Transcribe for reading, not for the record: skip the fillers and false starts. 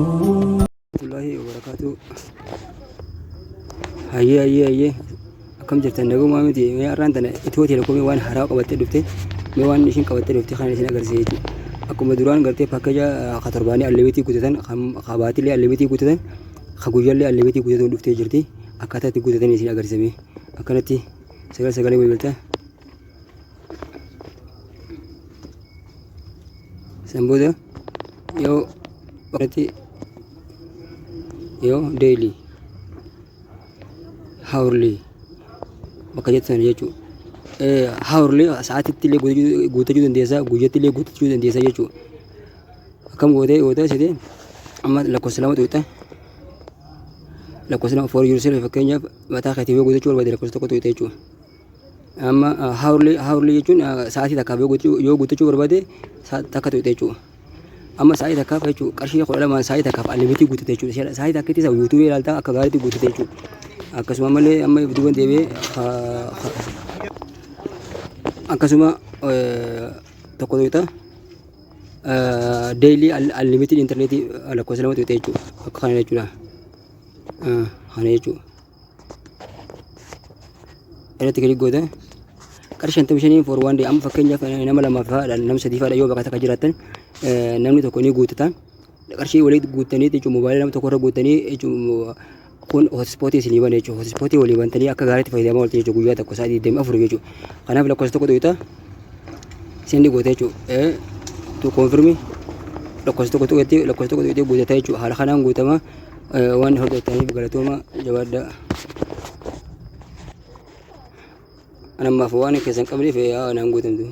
Warahmatullahi wabarakatuh. Hayyee, hayyee, hayyee, akkam jirtan? Nagumaa miti? Mee har'aan tana Itiyoo Telekoomii waan haaraa qabattee dhufte. Mee waan ishiin qabattee dhufte kana isin agarsiisa jechuudha. Akkuma duraan gartee package ka torbaanii unlimited guutatan, ka baatilee unlimited guutatan, ka guyyaallee unlimited guutatuun dhuftee jirti. Akkaataa itti guutatan isin agarsiisame. Akkanatti sagal sagalee bilbilta. San booda yoo irratti yoo daily, hourly bakka jettu sana jechuudha. Hourly sa'aatitti illee guutachuu dandeessa, guyyatti illee guutachuu dandeessa jechuudha. Akkam gootee gootee site amma lakkoofsa lama tuqxa. Lakkoofsa 2 for yourself, fakkeenyaaf mataa keetii yoo guutachuu barbaade lakkoofsa 1 tuqxa jechuudha. Amma hourly jechuun sa'aatii takkaaf yoo guutachuu barbaade takka tuqxe jechuudha. Amma sa'aatii takkaaf jechuudha qarshii 12n sa'aatii takkaaf unlimited guutate jechuudha. Sa'aatii takkitti isa YouTube ilaaltaa akka gaariitti guutate jechuudha. Akkasuma malee amma duuban deebi'ee akkasuma tokko tuqxa. Daily unlimited internet lakkoofsa 2 tuqxe jechuudha. Akka kana jechuudha. Kana jechuudha. Irratti click goota. Qarshii 55 for one day. Amma fakkeenyaaf nama lama fa'aadha, nama sadii fa'aadha yoo bakka takka jiraattan, namni tokko ni guuttata. Qarshii walii guuttanii jechuun moobaayilii nama tokko irra guuttanii jechuun kun hotspot isinii bana jechuudha. Hotspot walii bantanii akka gaariitti fayyadamaa ooltu jechuudha, guyyaa tokko sa'aatii 24 jechuudha. Kanaaf lakkoofsa 1 tuqxa, send goota jechuudha. To confirm lakkoofsa 1 tuqetti, lakkoofsa 1 tuqetti guutata jechuudha. Haala kanaan guutama. Waan hordoftaniif galatooma, jabaadhaa. Anammaaf waan keessan qabneef yaa naan guutamtu.